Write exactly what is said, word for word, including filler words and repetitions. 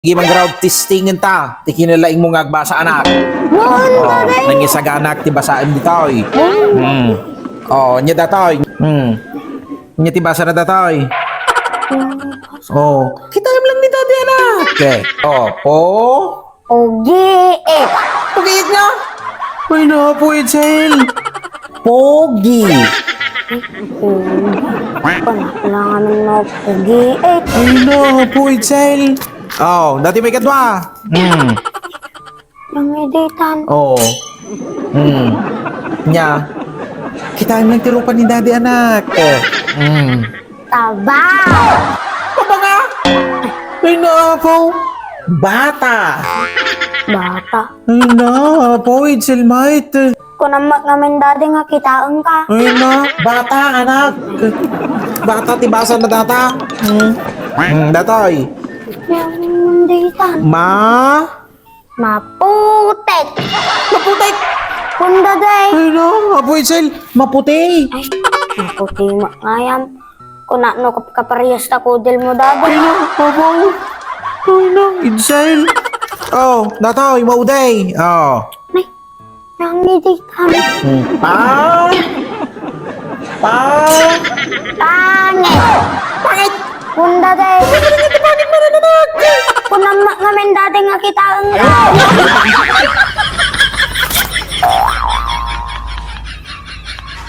Sige, manggaraw, testingen ta ti kinalaing mo nga agbasa, anak. Wen, oh, Daddy. Nangisaganak ti basaem ditoy. Hmm. Oh, nia datoy. Hmm. Nia ti basa na datoy. Oh, kitaem lang ni Daddy, anak. Okay. Oh, po. Pogi, eh. Pogi nga? Ay, napo, Itzel. Pogi. Pogi. Kailangan na pogi, eh. Ay, napo, Itzel. Oh, dati may kadwa. Hmm. Nang editan. Oh. Hmm. Nia. Kitaem lang ti rupa ni Daddy, anak. Hmm. Taba. Taba nga? Ay, napo. Bata. Bata. Ay, napo, Itzel, mait. Kunam met ngamin, Daddy, nga kitaenka. Ay, na. Bata, anak. Bata, ti basa na data. Hmm. Hmm, datoy. Nang editan. Ma? Maputek. Maputek? Wen, Daddy. Ay, na, Apo Itzel, maputi. Ay, maputi met ngayan. Kuna no kap-, kaparehas ta kudil mo, Daddy. Ay, na, Apo. Ay, na, Itzel. Oh, datoy, mauday. Oh. Ay, nang editan. Hmm. Pa? Pa? Pangit. Pangit. Wen, Daddy. Pangit mo rin, anak. Kunam met ngamin, Daddy, nga kitaenka.